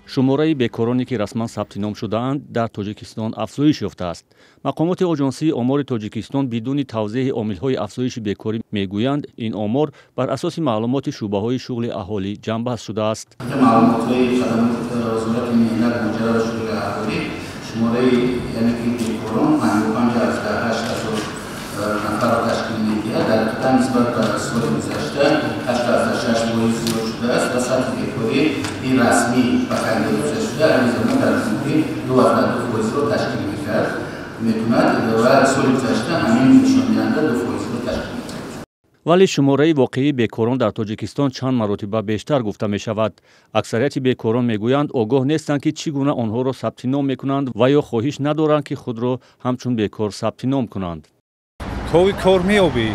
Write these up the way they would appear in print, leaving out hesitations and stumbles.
Шумораи бекороне, ки расман сабти ном шудаанд, дар Тоҷикистон афзоиш ёфтааст. Мақомоти Оҷонсии омори Тоҷикистон бидуни тавзеҳи омилҳои афзоиши бекорӣ мегӯянд, ин омор бар асоси маълумоти шӯъбаҳои шуғли аҳолӣ ҷамъбаст шудааст. Маълумотҳои Вазорати меҳнат, муҳоҷират ва шуғли аҳолӣ, шумораи, яъне ки бекорон 55,8 ҳазор нафарро ташкил медиҳад. Дар ҳақиқат, нисбат ба соли гузашта 8,6% зиёд шудааст ва сатҳи бекории расмӣ ба қайд гирифта шуда айни замон дар ҷумҳурӣ 2,2%-ро ташкил мекунад ва соли гузашта ҳамин нишондиҳанда 2%-ро ташкил мекард. Вале шумораи воқеии бекорон дар Тоҷикистон чанд маротиба бештар гуфта мешавад. Аксарияти бекорон мегӯянд, огоҳ нестанд, ки чӣ гуна онҳоро сабти ном мекунанд ва ё хоҳиш надоранд, ки худро ҳамчун бекор сабти ном кунанд. Кови кор меёбӣ,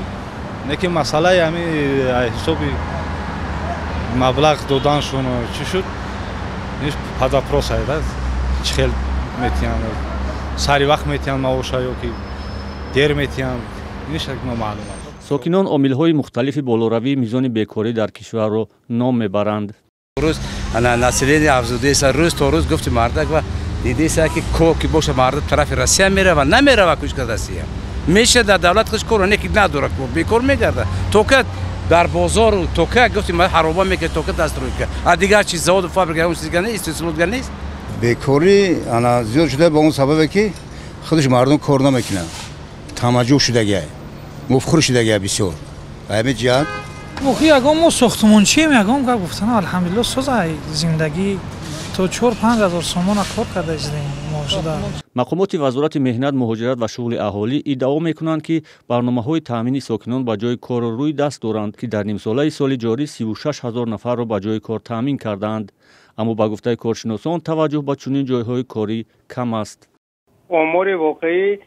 лекин масъалаи ҳамин ҳисоби маблағ доданшон чӣ шуд, под вопрос да, чӣ хел метиҳанд, сари вақт метиҳанд маоша ё ки дер метиҳанд, иниш номаълум аст. Сокинон омилҳои мухталифи болоравии мизони бекорӣ дар кишварро ном мебаранд. Рӯз население афзудааст, рӯз то рӯз, гуфти мардак, ва дидеса, ки кор ки боша, мардак тарафи Россия мерава, намерава кушка Россия меша, дар давлат хуш кор не ки надора, кор, бекор мегарда, тока дар бозору тока, гуфти, ҳароба мекунад, тока дастройка, а дигар чиз, заводу фабрика, он чизга нест, истеҳсолотга нест. Бекорӣ ана зиёд шуда ба он сабабе, ки худаш мардум кор намекунанд, тамаҷҷӯ шудагиа, муфтхӯр шудагиа бисёр ҳамин ҷиҳат. Охи, ягон мо сохтмончием, ягон гап гуфтана, алҳамдулилло, соза зиндагӣ, то 4-5 ҳазор сомона кор карда издем моҳшуда. Мақомоти Вазорати меҳнат, муҳоҷират ва шуғли аҳолӣ иддао мекунанд, ки барномаҳои таъмини сокинон ба ҷои корро рӯи даст доранд, ки дар нимсолаи соли ҷорӣ 36 ҳазор нафарро ба ҷои кор таъмин кардаанд. Аммо ба гуфтаи коршиносон, таваҷҷӯҳ ба чунин ҷойҳои корӣ кам аст. Омори воқеӣ,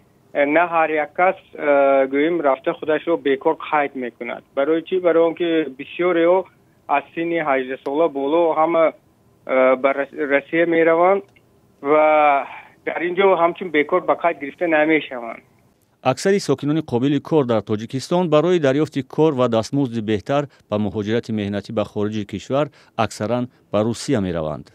на ҳар як кас, гӯем, рафта худашро бекор қайд мекунад. Барои чӣ? Барои он ки бисёреҳо аз синни 18сола боло ҳама ба Россия мераванд ва дар ин ҷо ҳамчун бекор ба қайд гирифта намешаванд. Аксари сокинони қобили кор дар Тоҷикистон барои дарёфти кор ва дастмузди беҳтар ба муҳоҷирати меҳнатӣ ба хориҷи кишвар, аксаран ба Русия мераванд.